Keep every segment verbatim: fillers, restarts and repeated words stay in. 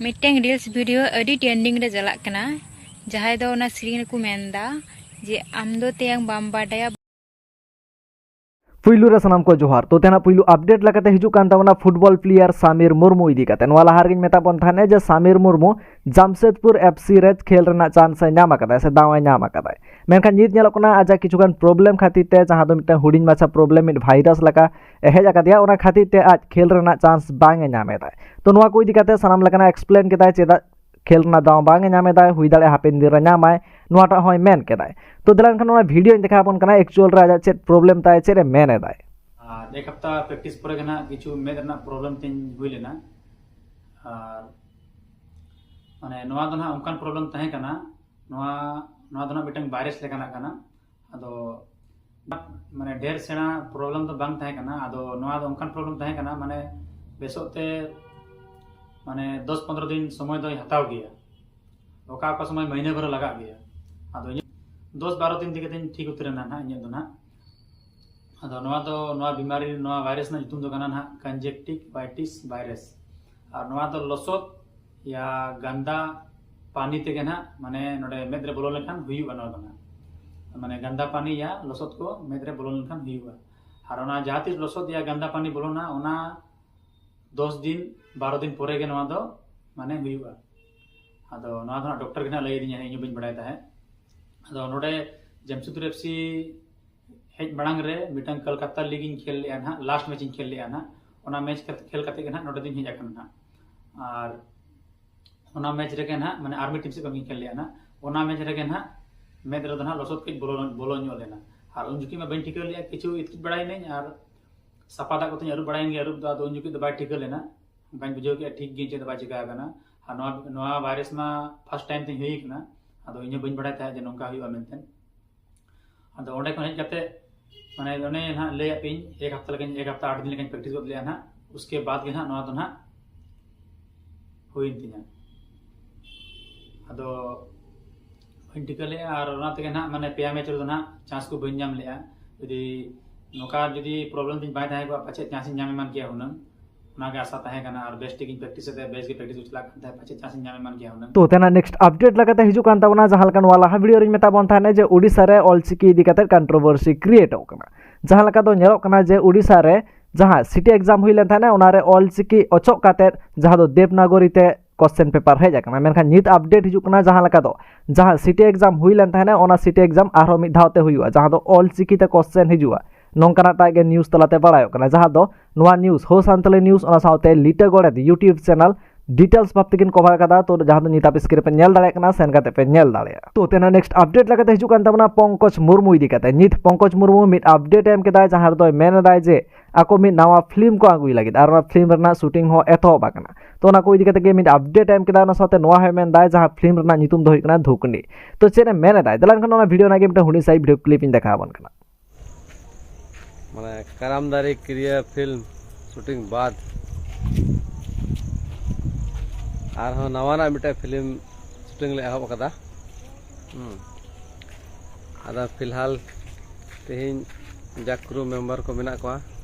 ᱢᱤᱫᱴᱟᱝ reels video ᱟᱹᱰᱤ trending ᱨᱮ ᱪᱟᱞᱟᱜ ᱠᱟᱱᱟ, ᱡᱟᱦᱟᱸᱭ ᱫᱚ ᱚᱱᱟ ᱥᱮᱨᱮᱧ ᱨᱮᱠᱚ ᱢᱮᱱᱫᱟ ᱡᱮ, "ᱟᱢ ᱫᱚ ᱛᱮᱭᱟᱝ ᱵᱟᱢ ᱵᱟᱰᱟᱭᱟ, ᱯᱩᱭᱞᱩ ᱨᱮ ᱥᱟᱱᱟᱢ ᱠᱚ ᱡᱚᱦᱟᱨ᱾ ᱛᱚ, ᱛᱮᱦᱮᱧᱟᱜ ᱯᱩᱭᱞᱩ update ᱞᱮᱠᱟᱛᱮ ᱦᱤᱡᱩᱜ ᱠᱟᱱ ᱛᱟᱵᱚᱱᱟ football player ᱥᱟᱢᱤᱨ ᱢᱩᱨᱢᱩ ᱤᱫᱤ ᱠᱟᱛᱮ᱾ ᱱᱚᱣᱟ ᱞᱟᱦᱟ ᱨᱮᱜᱤᱧ ᱢᱮᱛᱟᱜ ᱵᱚᱱ ᱛᱟᱦᱮᱸᱫ ᱡᱮ ᱥᱟᱢᱤᱨ ᱢᱩᱨᱢᱩ ᱡᱟᱢᱥᱮᱫᱽᱯᱩᱨ FC ᱨᱮ ᱠᱷᱮᱞ ᱨᱮᱱᱟᱜ chance ᱮ ᱧᱟᱢ ᱟᱠᱟᱫᱟᱭ ᱥᱮ ᱫᱟᱣ ᱮ ᱧᱟᱢ ᱟᱠᱟᱫᱟᱭ, ᱢᱮᱱᱠᱷᱟᱱ ᱱᱤᱛ ᱧᱮᱞᱚᱜ ᱠᱟᱱᱟ ᱟᱡᱟᱜ ᱠᱤᱪᱷᱩᱜᱟᱱ problem ᱠᱷᱟᱹᱛᱤᱨ ᱛᱮ, ᱡᱟᱦᱟᱸ ᱫᱚ ᱢᱤᱫᱴᱟᱝ ᱦᱩᱰᱤᱧ ᱢᱟᱪᱷᱟ problem, ᱢᱤᱫ virus ᱞᱮᱠᱟ ᱦᱮᱡ ᱟᱠᱟᱫᱮᱭᱟ, ᱚᱱᱟ ᱠᱷᱟᱹᱛᱤᱨ ᱛᱮ ᱟᱡ ᱠᱷᱮᱞ ᱨᱮᱱᱟᱜ chance ᱵᱟᱝ ᱮ ᱧᱟᱢ ᱮᱫᱟᱭ᱾ ᱛᱚ, ᱱᱚᱣᱟ ᱠᱚ ᱤᱫᱤ ᱠᱟᱛᱮ ᱥᱟᱱᱟᱢ ᱞᱮᱠᱟᱱᱟᱜ explain ᱠᱮᱫᱟᱭ, ᱪᱮᱫᱟᱜ ᱠᱷᱮᱞ ᱨᱮᱱᱟᱜ ᱫᱟᱣ ᱵᱟᱝ ᱮ ᱧᱟᱢ ᱮᱫᱟᱭ, ᱦᱩᱭ ᱫᱟᱲᱮᱭᱟᱜᱼᱟ ᱦᱟᱯᱮᱱ ᱫᱤᱱ ᱨᱮ ᱧᱟᱢᱟᱭ, ᱱᱚᱣᱟᱴᱟᱜ ᱦᱚᱸᱭ ᱢᱮᱱ ᱠᱮᱫᱟᱭ᱾ ᱛᱚ, ᱫᱮᱞᱟ ᱮᱱᱠᱷᱟᱱ ᱚᱱᱟ videoᱧ ᱫᱮᱠᱷᱟᱣ ᱟᱵᱚᱱ ᱠᱟᱱᱟ, actual ᱨᱮ ᱟᱡᱟᱜ ᱪᱮᱫ problem ᱛᱟᱭ, ᱪᱮᱫ ᱮ ᱢᱮᱱ ᱮᱫᱟᱭ᱾ ᱟᱨ ᱮᱠ ᱦᱟᱯᱛᱟ practice ᱯᱚᱨᱮ ᱜᱮ ᱱᱟᱦᱟᱜ ᱠᱤᱪᱷᱩ ᱢᱮᱫ ᱨᱮᱱᱟᱜ problem ᱛᱤᱧ ᱦᱩᱭ ᱞᱮᱱᱟ᱾ ᱟᱨ ᱢᱟᱱᱮ ᱱᱚᱣᱟ ᱫᱚ ᱱᱟᱦᱟᱜ ᱚᱱᱠᱟᱱ problem ᱛᱟᱦᱮᱸ ᱠᱟᱱᱟ, ᱱᱚᱣᱟ ᱱᱚᱣᱟ ᱫᱚ ᱱᱟᱦᱟᱜ ᱢᱤᱫᱴᱟᱝ virus ᱞᱮᱠᱟᱱᱟᱜ ᱠᱟᱱᱟ᱾ ᱟᱫᱚ ᱢᱟᱱᱮ ᱰᱷᱮᱨ ᱥᱮᱬᱟ problem ᱫᱚ ᱵᱟᱝ ᱛᱟᱦᱮᱸ ᱠᱟᱱᱟ᱾ ᱟᱫᱚ ᱱᱚᱣᱟ ᱫᱚ ᱚᱱᱠᱟᱱ problem ᱛᱟᱦᱮᱸ ᱠᱟᱱᱟ, ᱢᱟᱱᱮ ᱵᱮᱥᱚᱜ ᱛᱮ ᱢᱟᱱᱮ ᱫᱚᱥ ᱯᱚᱱᱨᱚ ᱫᱤᱱ ᱥᱚᱢᱚᱭ ᱫᱚᱭ ᱦᱟᱛᱟᱣ ᱜᱮᱭᱟ, ᱚᱠᱟ ᱚᱠᱟ ᱥᱚᱢᱚᱭ ᱢᱟᱹᱦᱱᱟᱹ ᱵᱷᱚᱨ ᱞᱟᱜᱟᱜ ᱜᱮᱭᱟ᱾ ᱟᱫᱚ ᱤᱧᱟᱹᱜ ᱫᱚᱥ ᱵᱟᱨᱚ ᱫᱤᱱ ᱛᱮᱜᱮ ᱛᱤᱧ ᱴᱷᱤᱠ ᱩᱛᱟᱹᱨ ᱮᱱᱟ ᱱᱟᱦᱟᱜ ᱤᱧᱟᱹᱜ ᱫᱚ ᱱᱟᱦᱟᱜ᱾ ᱟᱫᱚ ᱱᱚᱣᱟ ᱫᱚ, ᱱᱚᱣᱟ ᱵᱤᱢᱟᱨᱤ, ᱱᱚᱣᱟ virus ᱨᱮᱱᱟᱜ ᱧᱩᱛᱩᱢ ᱫᱚ ᱠᱟᱱᱟ ᱱᱟᱦᱟᱜ conjunctivitis virus᱾ ᱟᱨ ᱱᱚᱣᱟ ᱫᱚ ᱞᱚᱥᱚᱫ ᱭᱟ ᱜᱟᱱᱫᱟ ᱯᱟᱱᱤ ᱛᱮᱜᱮ ᱱᱟᱦᱟᱜ, ᱢᱟᱱᱮ ᱱᱚᱰᱮ ᱢᱮᱫ ᱨᱮ ᱵᱚᱞᱚ ᱞᱮᱱᱠᱷᱟᱱ ᱦᱩᱭᱩᱜᱼᱟ ᱱᱚᱣᱟ ᱫᱚ ᱱᱟᱦᱟᱜ᱾ ᱢᱟᱱᱮ ᱜᱟᱱᱫᱟ ᱯᱟᱱᱤ ᱭᱟ ᱞᱚᱥᱚᱫ ᱠᱚ ᱢᱮᱫ ᱨᱮ ᱵᱚᱞᱚ ᱞᱮᱱᱠᱷᱟᱱ ᱦᱩᱭᱩᱜᱼᱟ᱾ ᱟᱨ ᱚᱱᱟ ᱡᱟᱦᱟᱸ ᱛᱤᱥ ᱞᱚᱥᱚᱫ ᱭᱟ ᱜᱟᱱᱫᱟ ᱯᱟᱱᱤ ᱵᱚᱞᱚᱱᱟ, ᱚᱱᱟ ᱫᱚᱥ ᱫᱤᱱ ᱵᱟᱨᱚ ᱫᱤᱱ ᱯᱚᱨᱮ ᱜᱮ ᱱᱚᱣᱟ ᱫᱚ ᱢᱟᱱᱮ ᱦᱩᱭᱩᱜᱼᱟ᱾ ᱟᱫᱚ ᱱᱚᱣᱟ ᱫᱚ ᱦᱟᱸᱜ doctor ᱜᱮ ᱱᱟᱦᱟᱜ ᱞᱟᱹᱭ ᱟᱹᱫᱤᱧᱟ, ᱤᱧ ᱦᱚᱸ ᱵᱟᱹᱧ ᱵᱟᱲᱟᱭ ᱛᱟᱦᱮᱸᱫ᱾ ᱟᱫᱚ ᱱᱚᱰᱮ ᱡᱟᱢᱥᱮᱫᱽᱯᱩᱨ FC ᱦᱮᱡ ᱢᱟᱲᱟᱝ ᱨᱮ ᱢᱤᱫᱴᱟᱝ ᱠᱚᱞᱠᱟᱛᱟ league ᱤᱧ ᱠᱷᱮᱞ ᱞᱮᱜᱼᱟ ᱱᱟᱦᱟᱜ, last match ᱤᱧ ᱠᱷᱮᱞ ᱞᱮᱜᱼᱟ ᱱᱟᱦᱟᱜ᱾ ᱚᱱᱟ match ᱠᱟᱛᱮ, ᱠᱷᱮᱞ ᱠᱟᱛᱮ ᱜᱮ ᱱᱟᱦᱟᱜ ᱱᱚᱰᱮ ᱫᱚᱧ ᱦᱮᱡ ᱟᱠᱟᱱᱟ ᱱᱟᱦᱟᱜ᱾ ᱟᱨ ᱚᱱᱟ match ᱨᱮᱜᱮ ᱱᱟᱦᱟᱜ, ᱢᱟᱱᱮ army team ᱥᱮᱫ ᱠᱷᱚᱱ ᱜᱤᱧ ᱠᱷᱮᱞ ᱞᱮᱜᱼᱟ ᱱᱟᱦᱟᱜ, ᱚᱱᱟ match ᱨᱮᱜᱮ ᱱᱟᱦᱟᱜ ᱢᱮᱫ ᱨᱮᱫᱚ ᱱᱟᱦᱟᱜ ᱞᱚᱥᱚᱫ ᱠᱟᱹᱡ ᱵᱚᱞᱚ, ᱵᱚᱞᱚ ᱧᱚᱜ ᱞᱮᱱᱟ᱾ ᱟᱨ ᱩᱱ ᱡᱚᱠᱷᱮᱡ ᱢᱟ ᱵᱟᱹᱧ ᱴᱷᱤᱠᱟᱹ ᱞᱮᱜᱼᱟ, ᱠᱤᱪᱷᱩ ᱤᱛᱠᱤᱡ ᱵᱟᱲᱟᱭᱮᱱᱟᱹᱧ ᱟᱨ ᱥᱟᱯᱷᱟ ᱫᱟᱜ ᱠᱚᱛᱮᱧ ᱟᱹᱨᱩᱵ ᱵᱟᱲᱟᱭᱮᱱ ᱜᱮᱭᱟ, ᱟᱹᱨᱩᱵ ᱫᱚ᱾ ᱟᱫᱚ ᱩᱱ ᱡᱚᱠᱷᱮᱡ ᱫᱚ ᱵᱟᱭ ᱴᱷᱤᱠᱟᱹ ᱞᱮᱱᱟ, ᱚᱱᱠᱟᱧ ᱵᱩᱡᱷᱟᱹᱣ ᱠᱮᱜᱼᱟ ᱴᱷᱤᱠ ᱜᱮ, ᱪᱮᱫ ᱦᱚᱸ ᱵᱟᱭ ᱪᱤᱠᱟ ᱟᱠᱟᱱᱟ᱾ ᱟᱨ ᱱᱚᱣᱟ, ᱱᱚᱣᱟ virus ᱢᱟ first time ᱛᱤᱧ ᱦᱩᱭ ᱠᱟᱱᱟ, ᱟᱫᱚ ᱤᱧ ᱦᱚᱸ ᱵᱟᱹᱧ ᱵᱟᱲᱟᱭ ᱛᱟᱦᱮᱸᱫ ᱡᱮ ᱱᱚᱝᱠᱟ ᱦᱩᱭᱩᱜᱼᱟ ᱢᱮᱱᱛᱮ᱾ ᱟᱫᱚ ᱚᱸᱰᱮ ᱠᱷᱚᱱ ᱦᱮᱡ ᱠᱟᱛᱮ, ᱢᱟᱱᱮ ᱚᱱᱮ ᱱᱟᱦᱟᱜ ᱞᱟᱹᱭᱟᱫ ᱯᱮᱭᱟᱹᱧ, ᱮᱠ ᱦᱟᱯᱛᱟ ᱞᱮᱠᱟᱧ, ᱮᱠ ᱦᱟᱯᱛᱟ ᱟᱴ ᱫᱤᱱ ᱞᱮᱠᱟᱧ practice ᱜᱚᱫ ᱞᱮᱜᱼᱟ ᱱᱟᱦᱟᱜ, ᱩᱥᱠᱮ ᱵᱟᱫᱽ ᱜᱮ ᱱᱟᱦᱟᱜ ᱱᱚᱣᱟ ᱫᱚ ᱱᱟᱦᱟᱜ ᱦᱩᱭᱮᱱ ᱛᱤᱧᱟ᱾ ᱟᱫᱚ ᱵᱟᱹᱧ ᱴᱷᱤᱠᱟᱹ ᱞᱮᱜᱼᱟ, ᱟᱨ ᱚᱱᱟ ᱛᱮᱜᱮ ᱱᱟᱦᱟᱜ ᱢᱟᱱᱮ ᱯᱮᱭᱟ match ᱨᱮᱫᱚ ᱱᱟᱦᱟᱜ chance ᱠᱚ ᱵᱟᱹᱧ ᱧᱟᱢ ᱞᱮᱜᱼᱟ᱾ ᱡᱩᱫᱤ ᱱᱚᱝᱠᱟ ᱡᱩᱫᱤ problem ᱛᱤᱧ ᱵᱟᱭ ᱛᱟᱦᱮᱸ ᱠᱚᱜᱼᱟ, ᱯᱟᱪᱮᱫ chance ᱤᱧ ᱧᱟᱢ ᱮᱢᱟᱱ ᱠᱮᱭᱟ ᱦᱩᱱᱟᱹᱝ᱾ ᱚᱱᱟᱜᱮ ᱟᱥᱟ ᱛᱟᱦᱮᱸ ᱠᱟᱱᱟ᱾ ᱟᱨ ᱵᱮᱥ ᱴᱷᱤᱠ ᱤᱧ practice ᱮᱫ ᱛᱟᱦᱮᱸ, ᱵᱮᱥ ᱜᱮ practice ᱦᱚᱸ ᱪᱟᱞᱟᱜ ᱠᱟᱱ ᱛᱟᱦᱮᱸᱫ, ᱯᱟᱪᱮᱫ chance ᱤᱧ ᱧᱟᱢ ᱮᱢᱟᱱ ᱜᱮᱭᱟ ᱦᱩᱱᱟᱹᱝ᱾ ᱛᱚ, ᱛᱮᱱᱟᱜ next update ᱞᱮᱠᱟᱛᱮ ᱦᱤᱡᱩᱜ ᱠᱟᱱ ᱛᱟᱵᱚᱱᱟ, ᱡᱟᱦᱟᱸ ᱞᱮᱠᱟ ᱱᱚᱣᱟ ᱞᱟᱦᱟ video ᱨᱤᱧ ᱢᱮᱛᱟᱜ ᱵᱚᱱ ᱛᱟᱦᱮᱸᱫ ᱡᱮ ᱳᱰᱤᱥᱟ ᱨᱮ ᱚᱞᱪᱤᱠᱤ ᱤᱫᱤ ᱠᱟᱛᱮ controversy createᱚᱜ ᱠᱟᱱᱟ᱾ ᱡᱟᱦᱟᱸ ᱞᱮᱠᱟ ᱫᱚ ᱧᱮᱞᱚᱜ ᱠᱟᱱᱟ ᱡᱮ ᱳᱰᱤᱥᱟ ᱨᱮ ᱡᱟᱦᱟᱸ CITI exam ᱦᱩᱭ ᱞᱮᱱ ᱛᱟᱦᱮᱸᱫ, ᱚᱱᱟᱨᱮ ᱚᱞᱪᱤᱠᱤ ᱚᱪᱚᱜ ᱠᱟᱛᱮ ᱡᱟᱦᱟᱸ ᱫᱚ ᱫᱮᱵᱽᱱᱟᱜᱚᱨᱤ ᱛᱮ question paper ᱦᱮᱡ ᱟᱠᱟᱱᱟ᱾ ᱢᱮᱱᱠᱷᱟᱱ ᱱᱤᱛ update ᱦᱤᱡᱩᱜ ᱠᱟᱱᱟ, ᱡᱟᱦᱟᱸ ᱞᱮᱠᱟ ᱫᱚ ᱡᱟᱦᱟᱸ CITI exam ᱦᱩᱭ ᱞᱮᱱ ᱛᱟᱦᱮᱸᱫ, ᱚᱱᱟ CITI exam ᱟᱨᱦᱚᱸ ᱢᱤᱫ ᱫᱷᱟᱣ ᱛᱮ ᱦᱩᱭᱩᱜᱼᱟ, ᱡᱟᱦᱟᱸ ᱫᱚ ᱚᱞᱪᱤᱠᱤ ᱛᱮ question ᱦᱤᱡᱩᱜᱼᱟ᱾ ᱱᱚᱝᱠᱟᱱᱟᱜ ᱴᱟᱜ ᱜᱮ news ᱛᱟᱞᱟᱛᱮ ᱵᱟᱲᱟᱭᱚᱜ ᱠᱟᱱᱟ, ᱡᱟᱦᱟᱸ ᱫᱚ ᱱᱚᱣᱟ news, ᱦᱳ ᱥᱟᱱᱛᱟᱞᱤ news, ᱚᱱᱟ ᱥᱟᱶᱛᱮ ᱞᱤᱴᱟᱹ ᱜᱚᱰᱮᱛ YouTube channel details ᱵᱷᱟᱵ ᱛᱮᱠᱤᱱ cover ᱠᱟᱫᱟ᱾ ᱛᱚ, ᱡᱟᱦᱟᱸ ᱫᱚ ᱱᱤᱛ ᱟᱯᱮ screen ᱨᱮ ᱯᱮ ᱧᱮᱞ ᱫᱟᱲᱮᱭᱟᱜ ᱠᱟᱱᱟ, ᱥᱮᱱ ᱠᱟᱛᱮ ᱯᱮ ᱧᱮᱞ ᱫᱟᱲᱮᱭᱟᱜᱼᱟ᱾ ᱛᱚ, ᱛᱮᱱᱟᱜ next update ᱞᱮᱠᱟᱛᱮ ᱦᱤᱡᱩᱜ ᱠᱟᱱ ᱛᱟᱵᱚᱱᱟ ᱯᱚᱝᱠᱚᱡᱽ ᱢᱩᱨᱢᱩ ᱤᱫᱤ ᱠᱟᱛᱮ᱾ ᱱᱤᱛ ᱯᱚᱝᱠᱚᱡᱽ ᱢᱩᱨᱢᱩ ᱢᱤᱫ update ᱮ ᱮᱢ ᱠᱮᱫᱟᱭ, ᱡᱟᱦᱟᱸ ᱨᱮᱫᱚᱭ ᱢᱮᱱ ᱮᱫᱟᱭ ᱡᱮ ᱟᱠᱚ ᱢᱤᱫ ᱱᱟᱣᱟ film ᱠᱚ ᱟᱹᱜᱩᱭ ᱞᱟᱹᱜᱤᱫ, ᱟᱨ ᱚᱱᱟ film ᱨᱮᱱᱟᱜ shooting ᱦᱚᱸ ᱮᱛᱚᱦᱚᱵ ᱟᱠᱟᱱᱟ᱾ ᱛᱚ, ᱚᱱᱟ ᱠᱚ ᱤᱫᱤ ᱠᱟᱛᱮ ᱜᱮ ᱢᱤᱫ update ᱮ ᱮᱢ ᱠᱮᱫᱟ᱾ ᱚᱱᱟ ᱥᱟᱶᱛᱮ ᱱᱚᱣᱟ ᱦᱚᱸᱭ ᱢᱮᱱ ᱮᱫᱟ, ᱡᱟᱦᱟᱸ film ᱨᱮᱱᱟᱜ ᱧᱩᱛᱩᱢ ᱫᱚ ᱦᱩᱭᱩᱜ ᱠᱟᱱᱟ ᱫᱷᱩᱠᱱᱤ᱾ ᱛᱚ, ᱪᱮᱫ ᱮ ᱢᱮᱱ ᱮᱫᱟᱭ? ᱫᱮᱞᱟ ᱮᱱᱠᱷᱟᱱ ᱚᱱᱟ video ᱨᱮᱱᱟᱜ ᱜᱮ ᱢᱤᱫᱴᱟᱝ ᱦᱩᱰᱤᱧ ᱥᱟᱺᱦᱤᱡ video clip ᱤᱧ ᱫᱮᱠᱷᱟᱣ ᱟᱵᱚᱱ ᱠᱟᱱᱟ᱾ ᱢᱟᱱᱮ ᱠᱟᱨᱟᱢ ᱫᱟᱨᱮ ᱠᱤᱨᱤᱭᱟᱹ film shooting ᱵᱟᱫ ᱟᱨᱦᱚᱸ ᱱᱟᱣᱟᱱᱟᱜ ᱢᱤᱫᱴᱮᱱ film shooting ᱞᱮ ᱮᱦᱚᱵ ᱟᱠᱟᱫᱟ᱾ ᱦᱩᱸ᱾ ᱟᱫᱚ ᱯᱷᱤᱞᱦᱟᱞ ᱛᱮᱦᱮᱧ ᱡᱟ crew member ᱠᱚ ᱢᱮᱱᱟᱜ ᱠᱚᱣᱟ,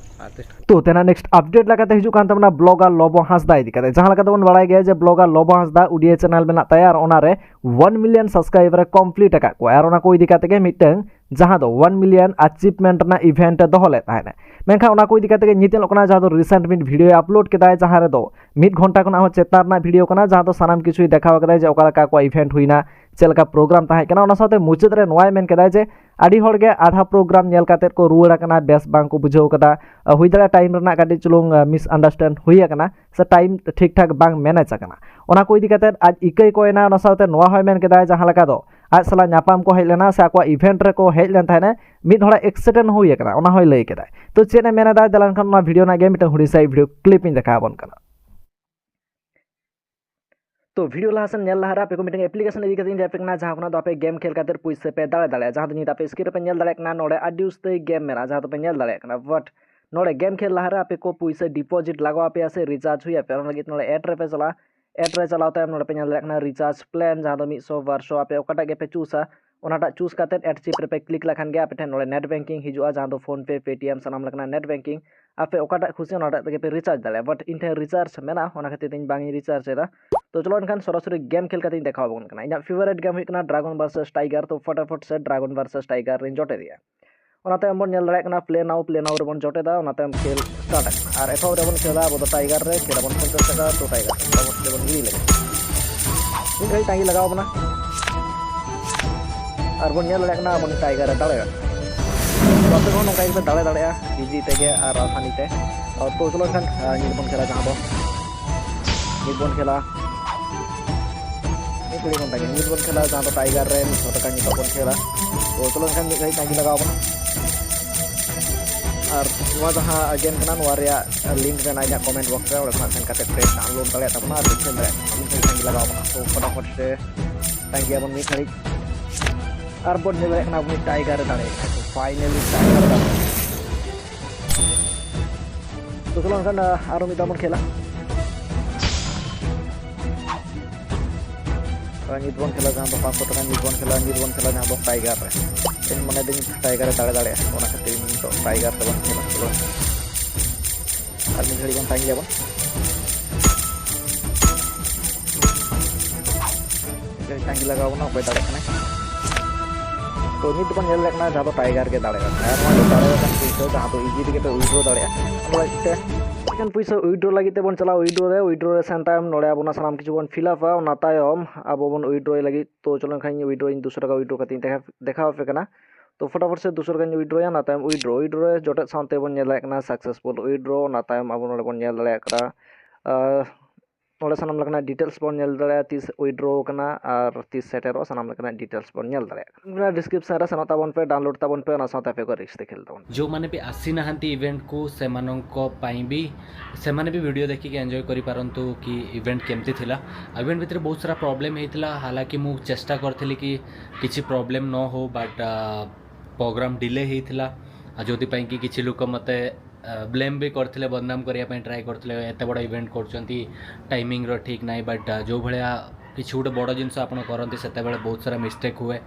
artist᱾ ᱛᱚ, ᱛᱮᱱᱟᱜ next update ᱞᱮᱠᱟᱛᱮ ᱦᱤᱡᱩᱜ ᱠᱟᱱ ᱛᱟᱵᱚᱱᱟ blogger ᱞᱚᱵᱚ ᱦᱟᱸᱥᱫᱟ ᱤᱫᱤ ᱠᱟᱛᱮ᱾ ᱡᱟᱦᱟᱸ ᱞᱮᱠᱟ ᱛᱮᱵᱚᱱ ᱵᱟᱲᱟᱭ ᱜᱮᱭᱟ ᱡᱮ blogger ᱞᱚᱵᱚ ᱦᱟᱸᱥᱫᱟ ᱩᱰᱤᱭᱟ channel ᱢᱮᱱᱟᱜ ᱛᱟᱭᱟ, ᱟᱨ ᱚᱱᱟᱨᱮ one million subscriber ᱮ complete ᱟᱠᱟᱫ ᱠᱚᱣᱟ᱾ ᱟᱨ ᱚᱱᱟ ᱠᱚ ᱤᱫᱤ ᱠᱟᱛᱮ ᱜᱮ ᱢᱤᱫᱴᱟᱝ ᱡᱟᱦᱟᱸ ᱫᱚ one million achievement ᱨᱮᱱᱟᱜ event ᱮ ᱫᱚᱦᱚ ᱞᱮᱫ ᱛᱟᱦᱮᱸᱫ᱾ ᱢᱮᱱᱠᱷᱟᱱ ᱚᱱᱟ ᱠᱚ ᱤᱫᱤ ᱠᱟᱛᱮ ᱜᱮ ᱧᱮᱞᱚᱜ ᱠᱟᱱᱟ, ᱡᱟᱦᱟᱸ ᱫᱚ recent ᱢᱤᱫ video ᱭ upload ᱠᱮᱫᱟᱭ, ᱡᱟᱦᱟᱸ ᱨᱮᱫᱚ ᱢᱤᱫ ᱜᱷᱚᱱᱴᱟ ᱠᱷᱚᱱᱟᱜ ᱦᱚᱸ ᱪᱮᱛᱟᱱ ᱨᱮᱱᱟᱜ video ᱠᱟᱱᱟ, ᱡᱟᱦᱟᱸ ᱫᱚ ᱥᱟᱱᱟᱢ ᱠᱤᱪᱷᱩᱭ ᱫᱮᱠᱷᱟᱣ ᱠᱟᱫᱟᱭ ᱡᱮ ᱚᱠᱟ ᱞᱮᱠᱟ ᱟᱠᱚᱣᱟᱜ event ᱦᱩᱭᱱᱟ, ᱪᱮᱫ ᱞᱮᱠᱟ program ᱛᱟᱦᱮᱸ ᱠᱟᱱᱟ᱾ ᱚᱱᱟ ᱥᱟᱶᱛᱮ ᱢᱩᱪᱟᱹᱫ ᱨᱮ ᱱᱚᱣᱟᱭ ᱢᱮᱱ ᱠᱮᱫᱟᱭ ᱡᱮ ᱟᱹᱰᱤ ᱦᱚᱲ ᱜᱮ ᱟᱫᱷᱟ program ᱧᱮᱞ ᱠᱟᱛᱮ ᱠᱚ ᱨᱩᱣᱟᱹᱲ ᱟᱠᱟᱱᱟ, ᱵᱮᱥ ᱵᱟᱝ ᱠᱚ ᱵᱩᱡᱷᱟᱹᱣ ᱠᱟᱫᱟ, ᱦᱩᱭ ᱫᱟᱲᱮᱭᱟᱜᱼᱟ time ᱨᱮᱱᱟᱜ ᱠᱟᱹᱴᱤᱡ ᱪᱩᱞᱩᱝ misunderstand ᱦᱩᱭ ᱟᱠᱟᱱᱟ, ᱥᱮ time ᱴᱷᱤᱠ ᱴᱷᱟᱠ ᱵᱟᱝ manage ᱟᱠᱟᱱᱟ᱾ ᱚᱱᱟ ᱠᱚ ᱤᱫᱤ ᱠᱟᱛᱮ ᱟᱡ ᱤᱠᱟᱹᱭ ᱠᱚᱭᱮᱱᱟ᱾ ᱚᱱᱟ ᱥᱟᱶᱛᱮ ᱱᱚᱣᱟ ᱦᱚᱸᱭ ᱢᱮᱱ ᱠᱮᱫᱟᱭ, ᱡᱟᱦᱟᱸ ᱞᱮᱠᱟ ᱫᱚ ᱟᱡ ᱥᱟᱞᱟᱜ ᱧᱟᱯᱟᱢ ᱠᱚ ᱦᱮᱡ ᱞᱮᱱᱟ ᱥᱮ ᱟᱠᱚᱣᱟᱜ event ᱨᱮᱠᱚ ᱦᱮᱡ ᱞᱮᱱ ᱛᱟᱦᱮᱸᱱᱟ, ᱢᱤᱫ ᱦᱚᱲᱟᱜ accident ᱦᱚᱸ ᱦᱩᱭ ᱟᱠᱟᱱᱟ, ᱚᱱᱟ ᱦᱚᱸᱭ ᱞᱟᱹᱭ ᱠᱮᱫᱟᱭ᱾ ᱛᱚ, ᱪᱮᱫ ᱮ ᱢᱮᱱ ᱮᱫᱟ? ᱫᱮᱞᱟ ᱮᱱᱠᱷᱟᱱ ᱚᱱᱟ video ᱨᱮᱱᱟᱜ ᱜᱮ ᱢᱤᱫᱴᱟᱝ ᱦᱩᱰᱤᱧ ᱥᱟᱺᱦᱤᱡ video clip ᱤᱧ ᱫᱮᱠᱷᱟᱣ ᱟᱵᱚᱱ ᱠᱟᱱᱟ᱾ ᱛᱚ, video ᱞᱟᱦᱟ ᱥᱮᱱ ᱧᱮᱞ ᱞᱟᱦᱟ ᱨᱮ ᱟᱯᱮ ᱠᱚ ᱢᱤᱫᱴᱟᱝ application ᱤᱫᱤ ᱠᱟᱛᱮ ᱤᱧ ᱞᱟᱹᱭ ᱟᱯᱮ ᱠᱟᱱᱟ, ᱡᱟᱦᱟᱸ ᱠᱷᱚᱱᱟᱜ ᱫᱚ ᱟᱯᱮ game ᱠᱷᱮᱞ ᱠᱟᱛᱮ ᱯᱩᱭᱥᱟᱹ ᱯᱮ ᱫᱟᱲᱮ ᱫᱟᱲᱮᱭᱟᱜᱼᱟ᱾ ᱡᱟᱦᱟᱸ ᱫᱚ ᱱᱤᱛ ᱟᱯᱮ screen ᱨᱮᱯᱮ ᱧᱮᱞ ᱫᱟᱲᱮᱭᱟᱜ ᱠᱟᱱᱟ, ᱱᱚᱰᱮ ᱟᱹᱰᱤ ᱩᱥᱛᱟᱹᱭ game ᱢᱮᱱᱟᱜᱼᱟ, ᱡᱟᱦᱟᱸ ᱫᱚᱯᱮ ᱧᱮᱞ ᱫᱟᱲᱮᱭᱟᱜ ᱠᱟᱱᱟ᱾ But ᱱᱚᱰᱮ game ᱠᱷᱮᱞ ᱞᱟᱦᱟ ᱨᱮ ᱟᱯᱮ ᱠᱚ ᱯᱩᱭᱥᱟᱹ deposit ᱞᱟᱜᱟᱣ ᱟᱯᱮᱭᱟ ᱥᱮ recharge ᱦᱩᱭ ᱟᱯᱮᱭᱟ, ᱚᱱᱟ ᱞᱟᱹᱜᱤᱫ ᱱᱚᱰᱮ add ᱨᱮᱯᱮ ᱪᱟᱞᱟᱜᱼᱟ᱾ Add ᱨᱮ ᱪᱟᱞᱟᱣ ᱛᱟᱭᱚᱢ ᱱᱚᱰᱮ ᱯᱮ ᱧᱮᱞ ᱫᱟᱲᱮᱭᱟᱜ ᱠᱟᱱᱟ recharge plan, ᱡᱟᱦᱟᱸ ᱫᱚ ᱢᱤᱫ ᱥᱚ, ᱵᱟᱨ ᱥᱚ ᱟᱯᱮ ᱚᱠᱟᱴᱟᱜ ᱜᱮᱯᱮ ᱪᱩᱥᱟ, ᱚᱱᱟᱴᱟᱜ ᱪᱩᱡᱽ ᱠᱟᱛᱮᱫ ᱮᱰ ᱪᱤᱯ ᱨᱮᱯᱮ ᱠᱞᱤᱠ ᱞᱮᱠᱷᱟᱱ ᱜᱮ ᱟᱯᱮ ᱴᱷᱮᱱ ᱱᱚᱰᱮ ᱱᱮᱴ ᱵᱮᱝᱠᱤᱝ ᱦᱤᱡᱩᱜᱼᱟ, ᱡᱟᱦᱟᱸ ᱫᱚ PhonePe, Paytm, ᱥᱟᱱᱟᱢ ᱞᱮᱠᱟᱱᱟᱜ ᱱᱮᱴ ᱵᱮᱝᱠᱤᱝ ᱟᱯᱮ ᱚᱠᱟᱴᱟᱜ ᱠᱷᱩᱥᱤ ᱚᱱᱟᱴᱟᱜ ᱛᱮᱜᱮ ᱯᱮ ᱨᱤᱪᱟᱨᱡᱽ ᱫᱟᱲᱮᱭᱟᱜᱼᱟ᱾ ᱵᱟᱴ ᱤᱧ ᱴᱷᱮᱱ ᱨᱤᱪᱟᱨᱡᱽ ᱢᱮᱱᱟᱜᱼᱟ, ᱚᱱᱟ ᱠᱷᱟᱹᱛᱤᱨ ᱛᱮ ᱤᱧ ᱵᱟᱝ ᱤᱧ ᱨᱤᱪᱟᱨᱡᱽ ᱮᱫᱟ᱾ ᱛᱚ ᱪᱚᱞᱚ ᱮᱱᱠᱷᱟᱱ ᱥᱚᱨᱟᱥᱚᱨᱤ ᱜᱮᱢ ᱠᱷᱮᱞ ᱠᱟᱛᱮ ᱤᱧ ᱫᱮᱠᱷᱟᱣ ᱟᱵᱚᱱ ᱠᱟᱱᱟ᱾ ᱤᱧᱟᱹᱜ ᱯᱷᱮᱵᱟᱨᱮᱴ ᱜᱮᱢ ᱦᱩᱭᱩᱜ ᱠᱟᱱᱟ ᱰᱨᱟᱜᱚᱱ ᱵᱷᱟᱨᱥᱮᱥ ᱴᱟᱭᱜᱟᱨ᱾ ᱛᱚ ᱯᱷᱚᱴᱟᱯᱷᱚᱴ ᱥᱮ ᱰᱨᱟᱜᱚᱱ ᱵᱷᱟᱨᱥᱮᱥ ᱴᱟᱭᱜᱟᱨ ᱨᱤᱧ ᱡᱚᱴᱮᱫ ᱮᱭᱟ᱾ ᱚᱱᱟ ᱛᱟᱭᱚᱢ ᱵᱚᱱ ᱧᱮᱞ ᱫᱟᱲᱮᱭᱟᱜ ᱠᱟᱱᱟ ᱯᱞᱮ ᱱᱟᱣ, ᱯᱞᱮ ᱱᱟᱣ ᱨᱮᱵᱚᱱ ᱡᱚᱴᱮᱫᱟ, ᱚᱱᱟ ᱛᱟᱭᱚᱢ ᱠᱷᱮᱞ ᱥᱴᱟᱨᱴ ᱟᱠᱟᱱᱟ᱾ ᱟᱨ ᱮᱛᱚᱦᱚᱵ ᱨᱮᱵᱚᱱ ᱠᱷᱮᱞᱟ ᱟᱵᱚ ᱫᱚ ᱴᱟᱭᱜᱟᱨ ᱨᱮ, ᱠᱷᱮᱞ ᱟᱵᱚᱱ ᱯᱚᱧᱪᱟᱥ ᱴᱟᱠᱟ, ᱛᱚ ᱴᱟᱭᱜᱟᱨ ᱨᱮ ᱵᱚᱱ ᱠᱷᱮᱞ ᱞᱮᱜᱮ᱾ ᱢᱤᱫ ᱜᱷᱟᱹᱲᱤᱡ ᱛᱟᱺᱜᱤ ᱞᱟᱜᱟᱣ ᱵᱚᱱᱟ᱾ ᱟᱨ ᱵᱚᱱ ᱧᱮᱞ ᱫᱟᱲᱮᱭᱟᱜ ᱠᱟᱱᱟ ᱟᱵᱚ ᱴᱟᱭᱜᱟᱨ ᱨᱮ ᱫᱟᱲᱮ ᱠᱟᱱᱟ᱾ ᱛᱚ ᱟᱯᱮ ᱦᱚᱸ ᱱᱚᱝᱠᱟ ᱜᱮᱯᱮ ᱫᱟᱲᱮ ᱫᱟᱲᱮᱭᱟᱜᱼᱟ ᱤᱡᱤ ᱛᱮᱜᱮ ᱟᱨ ᱟᱥᱟᱱᱤ ᱛᱮ᱾ ᱛᱚ ᱪᱚᱞᱚ ᱮᱱᱠᱷᱟᱱ, ᱟᱨ ᱱᱤᱛ ᱵᱚᱱ ᱠᱷᱮᱞᱟ ᱡᱟᱦᱟᱸ ᱫᱚ, ᱱᱤᱛ ᱵᱚᱱ ᱠᱷᱮᱞᱟ, ᱢᱤᱫ ᱜᱷᱟᱹᱲᱤᱡ ᱵᱚᱱ ᱛᱟᱺᱜᱤ, ᱱᱤᱛ ᱵᱚᱱ ᱠᱷᱮᱞᱟ ᱡᱟᱦᱟᱸ ᱫᱚ ᱴᱟᱭᱜᱟᱨ ᱨᱮ ᱢᱤᱫ ᱥᱚ ᱴᱟᱠᱟ ᱱᱤᱛᱚᱜ ᱵᱚᱱ ᱠᱷᱮᱞᱟ᱾ ᱛᱚ ᱪᱚᱞᱚ ᱮᱱᱠᱷᱟᱱ ᱢᱤᱫ ᱜᱷᱟᱹᱲᱤᱡ ᱛᱟᱺᱜᱤ ᱞᱟᱜᱟᱣ ᱵᱚᱱᱟ᱾ ᱟᱨ ᱱᱚᱣᱟ ᱡᱟᱦᱟᱸ ᱜᱮᱢ ᱠᱟᱱᱟ, ᱱᱚᱣᱟ ᱨᱮᱭᱟᱜ ᱞᱤᱝᱠ ᱢᱮᱱᱟᱜᱼᱟ ᱤᱧᱟᱹᱜ ᱠᱚᱢᱮᱱᱴ ᱵᱚᱠᱥ ᱨᱮ, ᱚᱸᱰᱮ ᱠᱷᱚᱱᱟᱜ ᱥᱮᱱ ᱠᱟᱛᱮ ᱯᱮ ᱰᱟᱣᱩᱱᱞᱳᱰ ᱫᱟᱲᱮᱭᱟᱜ ᱛᱟᱵᱚᱱᱟ ᱟᱨ ᱯᱮ ᱠᱷᱮᱞ ᱫᱟᱲᱮᱭᱟᱜ ᱛᱟᱵᱚᱱᱟ᱾ ᱢᱤᱫ ᱜᱷᱟᱹᱲᱤᱡ ᱛᱟᱺᱜᱤ ᱞᱟᱜᱟᱣ ᱵᱚᱱᱟ᱾ ᱛᱚ ᱯᱷᱚᱴᱟᱯᱷᱚᱴ ᱥᱮ ᱛᱟᱺᱜᱤᱭᱟᱵᱚᱱ ᱢᱤᱫ ᱜᱷᱟᱹᱲᱤᱡ᱾ ᱟᱨ ᱵᱚᱱ ᱧᱮᱞ ᱫᱟᱲᱮᱭᱟᱜ ᱠᱟᱱᱟ ᱩᱱᱤ ᱴᱟᱭᱜᱟᱨ ᱮ ᱫᱟᱲᱮᱭᱟᱜ ᱠᱟᱱᱟ᱾ ᱯᱷᱟᱭᱱᱟᱞᱤ ᱴᱟᱭᱜᱟᱨ ᱮ ᱫᱟᱲᱮᱭᱟᱜ ᱠᱟᱱᱟ᱾ ᱛᱚ ᱪᱚᱞᱚ ᱮᱱᱠᱷᱟᱱ, ᱟᱨᱚ ᱢᱤᱫ ᱫᱷᱟᱣ ᱵᱚᱱ ᱠᱷᱮᱞᱟ᱾ ᱟᱨ ᱱᱤᱛ ᱵᱚᱱ ᱠᱷᱮᱞᱟ ᱡᱟᱦᱟᱸ ᱫᱚ ᱯᱟᱸᱪᱥᱚ ᱴᱟᱠᱟ, ᱱᱤᱛ ᱵᱚᱱ ᱠᱷᱮᱞᱟ, ᱱᱤᱛ ᱵᱚᱱ ᱠᱷᱮᱞᱟ ᱡᱟᱦᱟᱸ ᱫᱚ ᱴᱟᱭᱜᱟᱨ ᱨᱮ᱾ ᱤᱧ ᱢᱚᱱᱮ ᱫᱟᱹᱧ ᱴᱟᱭᱜᱟᱨ ᱮ ᱫᱟᱲᱮ ᱫᱟᱲᱮᱭᱟᱜᱼᱟ, ᱚᱱᱟ ᱠᱷᱟᱹᱛᱤᱨ ᱤᱧ ᱱᱤᱛᱚᱜ ᱴᱟᱭᱜᱟᱨ ᱛᱮᱵᱚᱱ ᱠᱷᱮᱞᱟ᱾ ᱪᱚᱞᱚ᱾ ᱟᱨ ᱢᱤᱫ ᱜᱷᱟᱹᱲᱤᱡ ᱵᱚᱱ ᱛᱟᱺᱜᱤᱭᱟᱵᱚᱱ᱾ ᱢᱤᱫ ᱜᱷᱟᱹᱲᱤᱡ ᱛᱟᱺᱜᱤ ᱞᱟᱜᱟᱣ ᱵᱚᱱᱟ, ᱚᱠᱚᱭ ᱫᱟᱲᱮᱭᱟᱜ ᱠᱟᱱᱟᱭ᱾ ᱛᱚ ᱱᱤᱛ ᱵᱚᱱ ᱧᱮᱞ ᱫᱟᱲᱮᱭᱟᱜ ᱠᱟᱱᱟ ᱡᱟᱦᱟᱸ ᱫᱚ ᱴᱟᱭᱜᱟᱨ ᱜᱮ ᱫᱟᱲᱮᱭᱟᱜ ᱠᱟᱱᱟ᱾ ᱟᱨ ᱱᱚᱣᱟ ᱫᱚ ᱫᱟᱲᱮ ᱟᱠᱟᱱ ᱯᱩᱭᱥᱟᱹ ᱡᱟᱦᱟᱸ ᱫᱚ ᱤᱡᱤ ᱛᱮᱜᱮ ᱯᱮ ᱩᱭᱰᱨᱳ ᱫᱟᱲᱮᱭᱟᱜᱼᱟ᱾ ᱚᱱᱟ ᱞᱟᱹᱜᱤᱫ ᱛᱮ ᱮᱠᱷᱟᱱ ᱯᱩᱭᱥᱟᱹ ᱩᱭᱰᱨᱳ ᱞᱟᱹᱜᱤᱫ ᱛᱮᱵᱚᱱ ᱪᱟᱞᱟᱜᱼᱟ᱾ ᱩᱭᱰᱨᱳ ᱨᱮ, ᱩᱭᱰᱨᱳ ᱨᱮ ᱥᱮᱱ ᱛᱟᱭᱚᱢ ᱱᱚᱰᱮ ᱟᱵᱚ ᱚᱱᱟ ᱥᱟᱱᱟᱢ ᱠᱤᱪᱷᱩ ᱵᱚᱱ ᱯᱷᱤᱞᱟᱯᱟ᱾ ᱚᱱᱟ ᱛᱟᱭᱚᱢ ᱟᱵᱚ ᱵᱚᱱ ᱩᱭᱰᱨᱳᱭ ᱞᱟᱹᱜᱤᱫ᱾ ᱛᱚ ᱪᱚᱞᱚ ᱮᱱᱠᱷᱟᱱ ᱤᱧ ᱩᱭᱰᱨᱳ, ᱤᱧ ᱫᱩᱥᱚ ᱴᱟᱠᱟ ᱩᱭᱰᱨᱳ ᱠᱟᱛᱮ ᱤᱧ ᱫᱮᱠᱷᱟᱣ, ᱫᱮᱠᱷᱟᱣ ᱟᱯᱮ ᱠᱟᱱᱟ᱾ ᱛᱚ ᱯᱷᱚᱴᱟᱯᱷᱚᱴ ᱥᱮ ᱫᱩᱥᱚ ᱴᱟᱠᱟᱧ ᱩᱭᱰᱨᱳᱭᱟ, ᱚᱱᱟ ᱛᱟᱭᱚᱢ ᱩᱭᱰᱨᱳ, ᱩᱭᱰᱨᱳ ᱨᱮ ᱡᱚᱴᱮᱫ ᱥᱟᱶᱛᱮ ᱵᱚᱱ ᱧᱮᱞ ᱫᱟᱲᱮᱭᱟᱜ ᱠᱟᱱᱟ ᱥᱟᱠᱥᱮᱥᱯᱷᱩᱞ ᱩᱭᱰᱨᱳ᱾ ᱚᱱᱟ ᱛᱟᱭᱚᱢ ᱟᱵᱚ ᱱᱚᱰᱮ ᱵᱚᱱ ᱧᱮᱞ ᱫᱟᱲᱮᱭᱟᱜ ᱠᱟᱱᱟ, ᱟᱨ ᱱᱚᱰᱮ ᱥᱟᱱᱟᱢ ᱞᱮᱠᱟᱱᱟᱜ ᱰᱤᱴᱮᱞᱥ ᱵᱚᱱ ᱧᱮᱞ ᱫᱟᱲᱮᱭᱟᱜᱼᱟ, ᱛᱤᱥ ᱩᱭᱰᱨᱳ ᱠᱟᱱᱟ ᱟᱨ ᱛᱤᱥ ᱥᱮᱴᱮᱨᱚᱜᱼᱟ, ᱥᱟᱱᱟᱢ ᱞᱮᱠᱟᱱᱟᱜ ᱰᱤᱴᱮᱞᱥ ᱵᱚᱱ ᱧᱮᱞ ᱫᱟᱲᱮᱭᱟᱜᱼᱟ᱾ ᱰᱤᱥᱠᱨᱤᱯᱥᱚᱱ ᱨᱮ ᱥᱮᱱᱚᱜ ᱛᱟᱵᱚᱱ ᱯᱮ, ᱰᱟᱣᱩᱱᱞᱳᱰ ᱛᱟᱵᱚᱱ ᱯᱮ, ᱚᱱᱟ ᱥᱟᱶᱛᱮ ᱟᱯᱮ ᱠᱚ ᱨᱤᱠᱥ ᱛᱮ ᱠᱷᱮᱞ ᱛᱟᱵᱚᱱ᱾ ଯେଉଁମାନେ ବି ଆସିନାହାନ୍ତି ଇଭେଣ୍ଟକୁ, ସେମାନଙ୍କ ପାଇଁ ବି, ସେମାନେ ବି ଭିଡ଼ିଓ ଦେଖିକି ଏନ୍ଜୟ କରିପାରନ୍ତୁ କି ଇଭେଣ୍ଟ କେମିତି ଥିଲା। ଆଉ ଇଭେଣ୍ଟ ଭିତରେ ବହୁତ ସାରା ପ୍ରୋବ୍ଲେମ୍ ହେଇଥିଲା, ହାଲାକି ମୁଁ ଚେଷ୍ଟା କରିଥିଲି କି କିଛି ପ୍ରୋବ୍ଲେମ୍ ନ ହଉ, ବଟ୍ ପ୍ରୋଗ୍ରାମ୍ ଡିଲେ ହେଇଥିଲା। ଆଉ ଯେଉଁଥିପାଇଁ କି କିଛି ଲୋକ ମୋତେ ବ୍ଲେମ୍ ବି କରିଥିଲେ, ବଦନାମ କରିବା ପାଇଁ ଟ୍ରାଏ କରିଥିଲେ, ଏତେ ବଡ଼ ଇଭେଣ୍ଟ କରୁଛନ୍ତି, ଟାଇମିଂର ଠିକ୍ ନାହିଁ। ବଟ୍ ଯେଉଁ ଭଳିଆ କିଛି ଗୋଟେ ବଡ଼ ଜିନିଷ ଆପଣ କରନ୍ତି, ସେତେବେଳେ ବହୁତ ସାରା ମିଷ୍ଟେକ୍ ହୁଏ।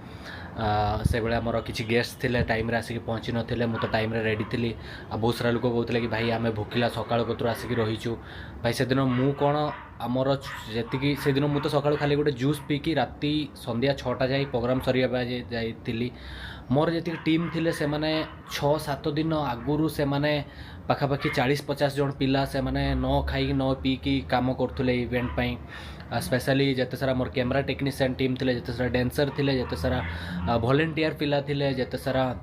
ଆ, ସେବେଳେ ଆମର କିଛି ଗେଷ୍ଟ ଥିଲେ, ଟାଇମ୍ରେ ଆସିକି ପହଞ୍ଚି ନଥିଲେ, ମୁଁ ତ ଟାଇମ୍ରେ ରେଡ଼ି ଥିଲି। ଆଉ ବହୁତ ସାରା ଲୋକ କହୁଥିଲେ କି, "ଭାଇ, ଆମେ ଭୋକିଲା, ସକାଳ କତୁରୁ ଆସିକି ରହିଛୁ।" ଭାଇ, ସେଦିନ ମୁଁ କ'ଣ, ଆମର ଯେତିକି, ସେଦିନ ମୁଁ ତ ସକାଳୁ ଖାଲି ଗୋଟେ ଜୁସ୍ ପିଇକି ରାତି ସନ୍ଧ୍ୟା ଛଅଟା ଯାଏ ପ୍ରୋଗ୍ରାମ୍ ସରିବା ପାଇଁ ଯାଇ-, ଯାଇଥିଲି। ମୋର ଯେତିକି ଟିମ୍ ଥିଲେ, ସେମାନେ ଛଅ ସାତ ଦିନ ଆଗରୁ ସେମାନେ ପାଖାପାଖି ଚାଳିଶ ପଚାଶ ଜଣ ପିଲା, ସେମାନେ ନ ଖାଇକି ନ ପିଇକି କାମ କରୁଥିଲେ ଇଭେଣ୍ଟ ପାଇଁ। ଆ, ସ୍ପେଶାଲି ଯେତେ ସାରା ମୋର କ୍ୟାମେରା ଟେକ୍ନିସିଆନ୍ ଟିମ୍ ଥିଲେ, ଯେତେ ସାରା ଡ୍ୟାନ୍ସର ଥିଲେ, ଯେତେ ସାରା, ଆ, ଭଲେଣ୍ଟିଆର ପିଲା ଥିଲେ, ଯେତେ ସାରା